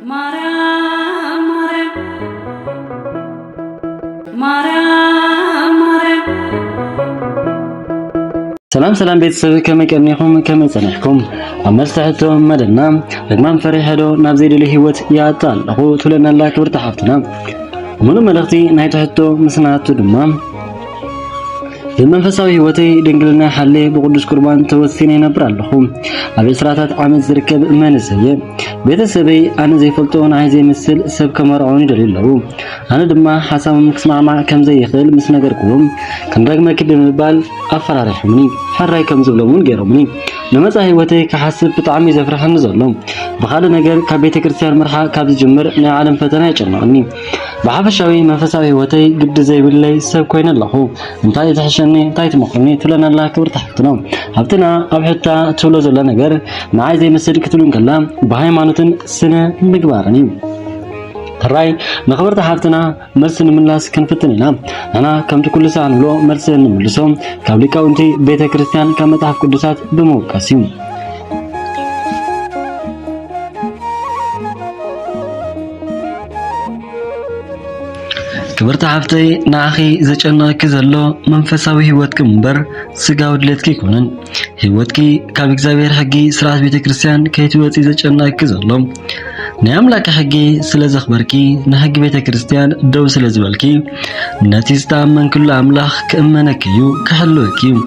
ማርያም ማርያም ማርያም ማርያም። ሰላም ሰላም ቤተሰብ፣ ከመይ ቀኒኹም? ከመይ ጸኒሕኩም? ኣብ መልሲ ሕቶ መደብና፣ ርግማን ፈሪሐ ዶ ናብ ዘይደልዮ ህይወት ይኣቱ ኣለኹ ትብለና ኣላ ክብርቲ ሓፍትና። ሙሉእ መልእኽቲ ናይቲ ሕቶ ምስ ናቱ ድማ፣ ብመንፈሳዊ ህይወተይ ድንግልና ሓልየ ብቅዱስ ቁርባን ተወሲነ ይነብር ኣለኹ። ኣብ ዕስራታት ዓመት ዝርከብ መንእሰይ እየ። ቤተሰበይ ኣነ ዘይፈልጦ ንዓይ ዘይመስል ሰብ ከመርዕዉኒ ይደልዩ ኣለዉ። ኣነ ድማ ሓሳቦም ክስማዕማዕ ከም ዘይኽእል ምስ ነገርክዎም፣ ክንረግመኪ ብምባል ኣፈራሪሖምኒ። ሕራይ ከም ዝብሎም እውን ገይሮምኒ። ንመጻኢ ህይወተይ ክሓስብ ብጣዕሚ እዩ ዘፍርሐኒ ዘሎ። ብኻልእ ነገር ካብ ቤተ ክርስቲያን ምርሓቕ ካብ ዝጅምር ናይ ዓለም ፈተና የጨንቐኒ። ብሓፈሻዊ መንፈሳዊ ህይወተይ ግዲ ዘይብለይ ሰብ ኮይነ ኣለኹ። እንታይ ትሕሸኒ፣ እንታይ ትመኽርኒ ትብለና ኣላ ክብርቲ ሓፍትና። ሓፍትና ኣብ ሕታ ትብሎ ዘላ ነገር ንዓይ ዘይመስል ክትብል እንከላ ብሃይማኖትን ስነ ምግባርን እዩ። ሕራይ ንኽብርቲ ሓፍትና መልሲ ንምላስ ክንፍትን ኢና። ንሕና ከምቲ ኩሉ ሳዕ ንብሎ መልሲ እንምልሶ ካብ ሊቃውንቲ ቤተ ክርስቲያን ካብ መጽሓፍ ቅዱሳት ብምውቃስ እዩ። ክብርቲ ሓፍተይ፣ ንዓኺ ዘጨንቐኪ ዘሎ መንፈሳዊ ህይወትኪ እምበር ስጋዊ ድሌትኪ ኣይኮነን። ህይወትኪ ካብ እግዚኣብሔር ሕጊ ስርዓት ቤተ ክርስቲያን ከይትወጺ ዘጨንቐኪ ዘሎ ናይ ኣምላኪ ሕጊ ስለ ዘኽበርኪ፣ ንሕጊ ቤተ ክርስቲያን ደው ስለ ዝበልኪ፣ ነቲ ዝተኣመንክሉ ኣምላኽ ክእመነኪ እዩ፣ ክሕልወኪ እዩ።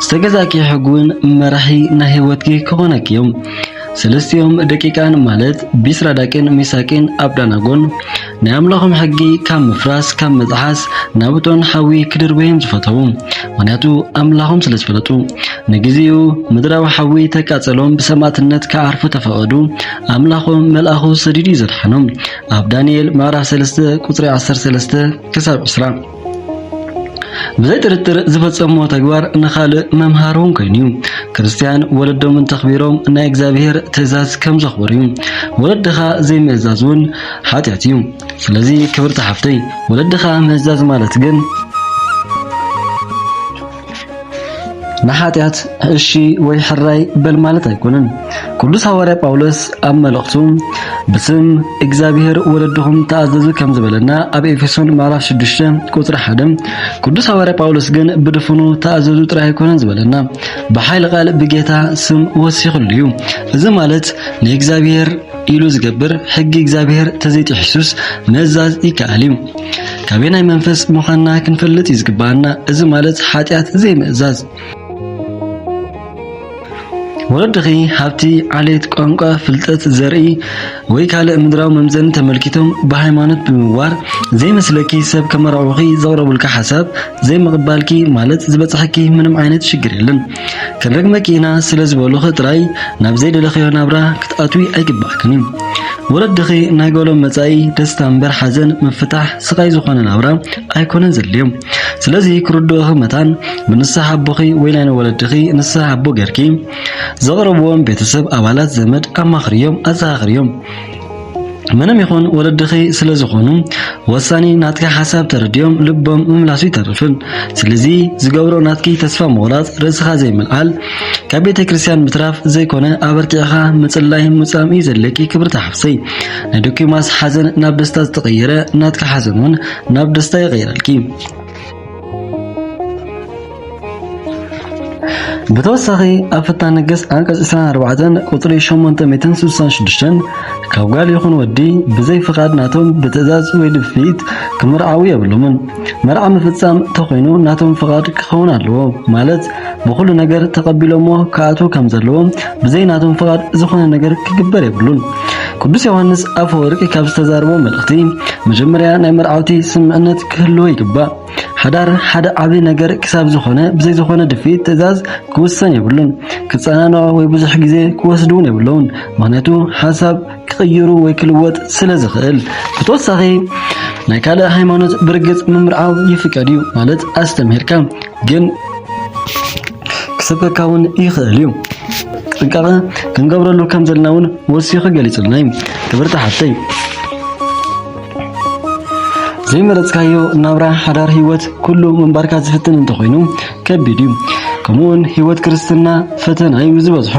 ዝተገዛእኪ ሕጊ እውን መራሒ ናይ ህይወትኪ ክኾነኪ እዩ። ሰለስቲኦም ደቂቃን ማለት ቢስራዳቅን ሚሳቅን ኣብዳናጎን ናይ ኣምላኾም ሕጊ ካብ ምፍራስ ካብ ምጥሓስ ናብ እቶን ሓዊ ክድርበዮም ዝፈተዉ። ምኽንያቱ ኣምላኾም ስለ ዝፈለጡ። ንግዜኡ ምድራዊ ሓዊ ተቃጸሎም ብሰማእትነት ክዓርፉ ተፈቐዱ። ኣምላኾም መልኣኹ ሰዲዱ እዩ ዘድሓኖም። ኣብ ዳንኤል ምዕራፍ ሰለስተ ቁጽሪ ዓሰርተ ሰለስተ ክሳብ ዕስራ። ብዘይ ጥርጥር ዝፈጸምዎ ተግባር ንኻልእ መምሃሪ እውን ኮይኑ እዩ። ክርስትያን ወለዶም እንተኽቢሮም ናይ እግዚኣብሔር ትእዛዝ ከም ዘኽብሩ እዩ። ወለድኻ ዘይምእዛዝ እውን ሓጢኣት እዩ። ስለዚ ክብርቲ ሓፍተይ፣ ወለድኻ ምእዛዝ ማለት ግን ንሓጢኣት እሺ ወይ ሕራይ በል ማለት ኣይኮነን። ቅዱስ ሃዋርያ ጳውሎስ ኣብ መልእኽቱ ብስም እግዚኣብሔር ወለድኹም ተኣዘዙ ከም ዝበለና ኣብ ኤፌሶን ምዕራፍ ሽዱሽተ ቁጽሪ ሓደ፣ ቅዱስ ሃዋርያ ጳውሎስ ግን ብድፉኑ ተኣዘዙ ጥራይ ኣይኮነን ዝበለና፣ ብሓይሊ ቃል ብጌታ ስም ወሲኹሉ እዩ። እዚ ማለት ንእግዚኣብሔር ኢሉ ዝገብር ሕጊ እግዚኣብሔር ተዘይጥሒሱስ ምእዛዝ ይከኣል እዩ። ካበየናይ መንፈስ ምዃንና ክንፈልጥ እዩ ዝግብኣና። እዚ ማለት ሓጢኣት ዘይምእዛዝ። ወለድኺ ሃብቲ፣ ዓሌት፣ ቋንቋ፣ ፍልጠት፣ ዘርኢ ወይ ካልእ ምድራዊ መምዘኒ ተመልኪቶም ብሃይማኖት ብምንዋር ዘይመስለኪ ሰብ ከመርዕዉኺ ዘቕረቡልኪ ሓሳብ ዘይምቕባልኪ ማለት ዝበጽሐኪ ምንም ዓይነት ሽግር የለን። ክንረግመኪ ኢና ስለ ዝበሉኺ ጥራይ ናብ ዘይደለኽዮ ናብራ ክትኣትዊ ኣይግባእክን እዩ። ወለድኺ ናይ ገሎም መጻኢ ደስታ እምበር ሓዘን፣ ምፍታሕ፣ ስቓይ ዝኾነ ናብራ ኣይኮነን ዘድልዮም። ስለዚ ክርድኡኺ መታን ብንስሓ ኣቦኺ ወይ ናይ ወለድኺ ንስሓ ኣቦ ጌርኪ ዘቕረብዎም ቤተሰብ ኣባላት ዘመድ ኣማኽርዮም፣ ኣዘኻኽርዮም። ምንም ይኹን ወለድኺ ስለ ዝኾኑ ወሳኒ ናትካ ሓሳብ ተረዲኦም ልቦም ምምላሱ ይተርፍን። ስለዚ ዝገብሮ ናትኪ ተስፋ ምቑራጽ፣ ርእስኻ ዘይምልዓል፣ ካብ ቤተ ክርስቲያን ምትራፍ ዘይኮነ ኣበርቲዕኻ ምጽላይ ምጻም እዩ ዘለኪ ክብርቲ ሓፍሰይ። ናይ ዶኪማስ ሓዘን ናብ ደስታ ዝተቐየረ ናትካ ሓዘን እውን ናብ ደስታ ይቐይረልኪ። ብተወሳኺ ኣብ ፍታ ነገስ ዓንቀጽ ዕስራን ኣርባዕተን ቁጽሪ ሸሞንተ ሚእትን ስሳን ሽዱሽተን ካብ ጓል ይኹን ወዲ ብዘይ ፍቓድ ናቶም ብትእዛዝ ወይ ድፍኢት ክምርዓዉ የብሎምን። መርዓ ምፍጻም ተኾይኑ ናቶም ፍቓድ ክኸውን ኣለዎ። ማለት ብኹሉ ነገር ተቐቢሎሞ ክኣትዉ ከም ዘለዎም ብዘይ ናቶም ፍቓድ ዝኾነ ነገር ክግበር የብሉን። ቅዱስ ዮሃንስ ኣፈወርቂ ካብ ዝተዛረቦ መልእኽቲ መጀመርያ ናይ መርዓውቲ ስምዕነት ክህልዎ ይግባእ። ሓዳር ሓደ ዓቢ ነገር ክሳብ ዝኾነ ብዘይ ዝኾነ ድፍኢት ትእዛዝ ክውሰን የብሉን። ክጸናንዖ ወይ ብዙሕ ግዜ ክወስድ እውን የብለውን። ምኽንያቱ ሓሳብ ክቕይሩ ወይ ክልወጥ ስለ ዝኽእል። ብተወሳኺ ናይ ካልእ ሃይማኖት ብርግጽ ምምርዓው ይፍቀድ እዩ ማለት ኣስተምሂርካ ግን ክሰብከካ እውን ይኽእል እዩ። ጥንቃቐ ክንገብረሉ ከም ዘለና እውን ወሲኹ ገሊጹልና እዩ። ክብርቲ ሓፍተይ፣ ዘይመረጽካዮ ናብራ ሓዳር ህይወት ኩሉ ምንባርካ ዝፍትን እንተኾይኑ ከቢድ እዩ። ከምኡውን ህይወት ክርስትና ፈተና እዩ ዝበዝሖ።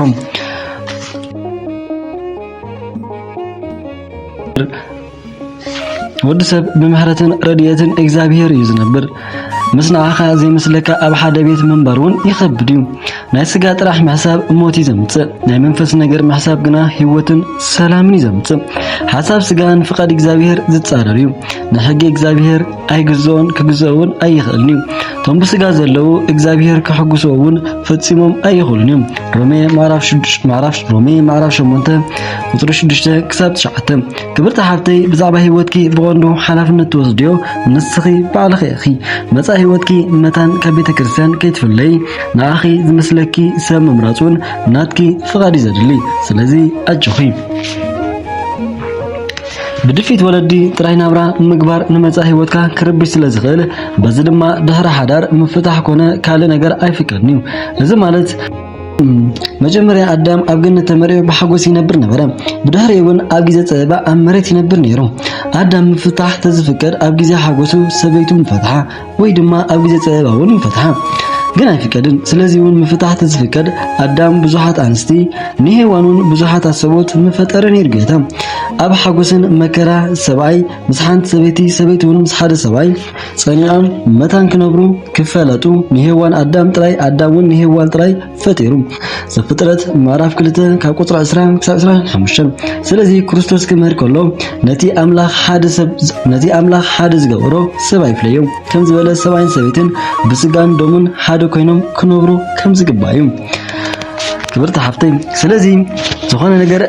ወዲ ሰብ ብምሕረትን ረድኤትን እግዚኣብሔር እዩ ዝነብር። ምስ ንዓኻ ዘይመስለካ ኣብ ሓደ ቤት ምንባር እውን ይኸብድ እዩ። ናይ ስጋ ጥራሕ ምሕሳብ ሞት እዩ ዘምጽእ፣ ናይ መንፈስ ነገር ምሕሳብ ግና ህይወትን ሰላምን እዩ ዘምጽእ። ሓሳብ ስጋ ንፍቓድ እግዚኣብሔር ዝጻረር እዩ። ንሕጊ እግዚኣብሔር ኣይግዝኦን ክግዝኦ እውን ኣይኽእልን እዩ። እቶም ብስጋ ዘለዉ እግዚኣብሔር ከሕጉስዎ እውን ፈጺሞም ኣይኽእሉን እዮም። ሮሜ ምዕራፍ ሽዱሽ-፣ ምዕራፍ፣ ሮሜ ምዕራፍ ሸሞንተ ቁጽሪ ሽዱሽተ ክሳብ ትሽዓተ። ክብርቲ ሓፍተይ፣ ብዛዕባ ህይወትኪ ብቐንዱ ሓላፍነት ትወስድዮ ንስኺ ባዕልኺ ኢኺ። መጻኢ ህይወትኪ መታን ካብ ቤተ ክርስቲያን ከይትፍለይ፣ ንኣኺ ዝመስለኪ ሰብ ምምራጽ እውን ናትኪ ፍቓድ እዩ ዘድሊ። ስለዚ ኣጆኺ። ብድፊት ወለዲ ጥራይ ናብራ ምግባር ንመጻኢ ህይወትካ ክርብሽ ስለ ዝኽእል፣ በዚ ድማ ድሕሪ ሓዳር ምፍታሕ ኮነ ካልእ ነገር ኣይፍቀድን እዩ። እዚ ማለት፣ እም፣ መጀመርያ ኣዳም ኣብ ገነት ተመርዕዩ ብሓጎስ ይነብር ነበረ። ብድሕሪኡ እውን ኣብ ግዜ ጸበባ ኣብ መሬት ይነብር ነይሩ። ኣዳም ምፍታሕ ተዝፍቀድ ኣብ ግዜ ሓጎሱ ሰበይቱ ምፈትሓ ወይ ድማ ኣብ ግዜ ጸበባ እውን ምፈትሓ። ግን ኣይፍቀድን። ስለዚ እውን ምፍታሕ ተዝፍቀድ ኣዳም ብዙሓት ኣንስቲ፣ ንሄዋን እውን ብዙሓት ኣሰቦት ምፈጠረ ነይሩ ጌታ። ኣብ ሓጎስን መከራ ሰብኣይ ምስ ሓንቲ ሰበይቲ፣ ሰበይቲ እውን ምስ ሓደ ሰብኣይ ጸኒዖም መታን ክነብሩ ክፈለጡ ንሄዋን ኣዳም ጥራይ፣ ኣዳም እውን ንሄዋን ጥራይ ፈጢሩ። ዘፍጥረት ምዕራፍ ክልተ ካብ ቁጽሪ ዕስራ ክሳብ ዕስራን ሓሙሽተን። ስለዚ ክርስቶስ ክምህር ከሎ ነቲ ኣምላኽ ሓደ ሰብ፣ ነቲ ኣምላኽ ሓደ ዝገበሮ ሰብ ኣይፍለዮ። ከም ዝበለ ሰብኣይን ሰበይትን ብስጋን ደሙን ሓደ ኮይኖም ክነብሩ ከም ዝግባእ እዩ። ክብርቲ ሓፍተይ፣ ስለዚ ዝኾነ ነገር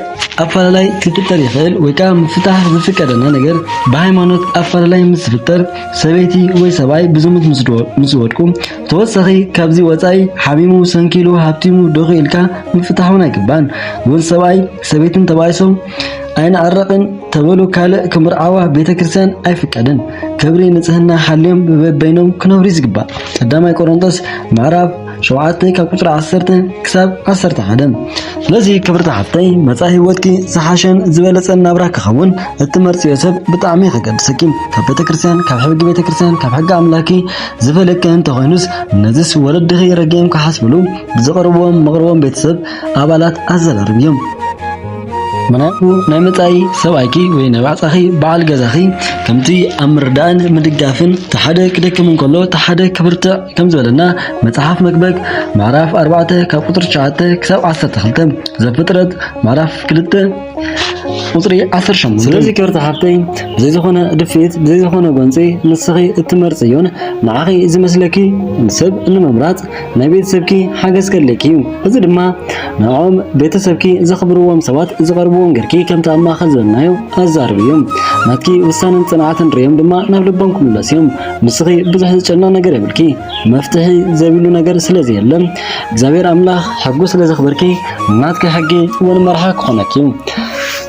ኣፈላላይ ክፍጠር ይኽእል ወይ ከዓ ምፍታሕ ዝፍቀደና ነገር ብሃይማኖት ኣፈላላይ ምስ ዝፍጠር ሰበይቲ ወይ ሰብኣይ ብዝሙት ምስ ድወ-፣ ምስ ዝወድቁ ተወሳኺ ካብዚ ወጻኢ ሓሚሙ፣ ሰንኪሉ፣ ሃብቲሙ፣ ዶኺ ኢልካ ምፍታሕ እውን ኣይግባን። እውን ሰብኣይ ሰበይትን ተባኢሶም ኣይንዓረቕን ተበሉ ካልእ ክምርዓዋ ቤተ ክርስቲያን ኣይፍቀድን። ክብሪ ንጽህና ሓልዮም ብበበይኖም ክነብሩ እዩ ዝግባእ። ቀዳማይ ቆሮንቶስ ምዕራፍ ሸውዓተ ካብ ቁጽሪ ዓሰርተ ክሳብ ዓሰርተ ሓደ። ስለዚ ክብርቲ ሓፍተይ፣ መጻኢ ህይወትኪ ዝሓሸን ዝበለጸን ናብራ ክኸውን እትመርጽዮ ሰብ ብጣዕሚ ከገድሰኪ። ካብ ቤተ ክርስቲያን፣ ካብ ሕጊ ቤተ ክርስቲያን፣ ካብ ሕጊ ኣምላኪ ዝፈለኪ እንተኾይኑስ፣ ነዚስ ወለድኺ ረጊኦም ክሓስብሉ ብዝቐርብዎም መቕርቦም ቤተሰብ ኣባላት ኣዘራርብዮም። ምኽንያቱ ናይ መጻኢ ሰብኣይኪ ወይ ናይ ባዕጻኺ በዓል ገዛኺ ከምቲ ኣብ ምርዳእን ምድጋፍን እቲ ሓደ ክደክም እንከሎ እቲ ሓደ ክብርትዕ ከም ዝበለና መጽሓፍ መክብብ ምዕራፍ ኣርባዕተ ካብ ቁጽሪ ትሽዓተ ክሳብ ዓሰርተ ክልተ፣ ዘፍጥረት ምዕራፍ ክልተ ቁጽሪ ዓሰርተ ሸሞንተ። ስለዚ ክብርቲ ሓፍተይ፣ ብዘይ ዝኾነ ድፍኢት፣ ብዘይ ዝኾነ ጎንጺ ንስኺ እትመርጽዮን ንዓኺ ዝመስለኪ ሰብ ንምምራጽ ናይ ቤተሰብኪ ሓገዝ ከድልየኪ እዩ። እዚ ድማ ንዕኦም ቤተሰብኪ ዘኽብርዎም ሰባት ዝቐርብዎም ጌርኪ ከምቲ ኣብ ማእከል ዝበልናዮ ኣዛርብዮም። ናትኪ ውሳነን ጽንዓትን ርእዮም ድማ ናብ ልቦም ክምለሱ እዮም። ንስኺ ብዙሕ ዝጨነቕ ነገር የብልኪ። መፍትሒ ዘቢሉ ነገር ስለ ዘየለ እግዚኣብሔር ኣምላኽ ሕጉ ስለ ዘኽበርኪ ናትኪ ሕጊ እውን መርሓ ክኾነኪ እዩ።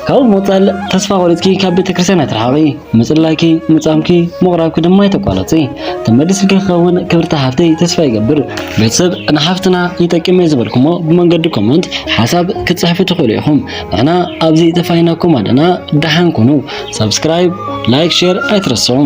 ካብኡ ብምቕጻል ተስፋ ቆሪጽኪ ካብ ቤተ ክርስቲያን ኣይትርሓቒ። ምጽላይኪ፣ ምጻምኪ፣ ምቕራብኪ ድማ ኣይተቋረጺ። ተመሊስልኪ ክኸውን ክብርቲ ሓፍተይ ተስፋ ይገብር። ቤተሰብ ንሓፍትና ይጠቅም እየ ዝበልኩሞ ብመንገዲ ኮመንት ሓሳብ ክትጽሕፉ ትኽእሉ ኢኹም። ንሕና ኣብዚ ተፋይናኩም ኣለና። ደሓን ኩኑ። ሳብስክራይብ፣ ላይክ፣ ሼር ኣይትረስዑ።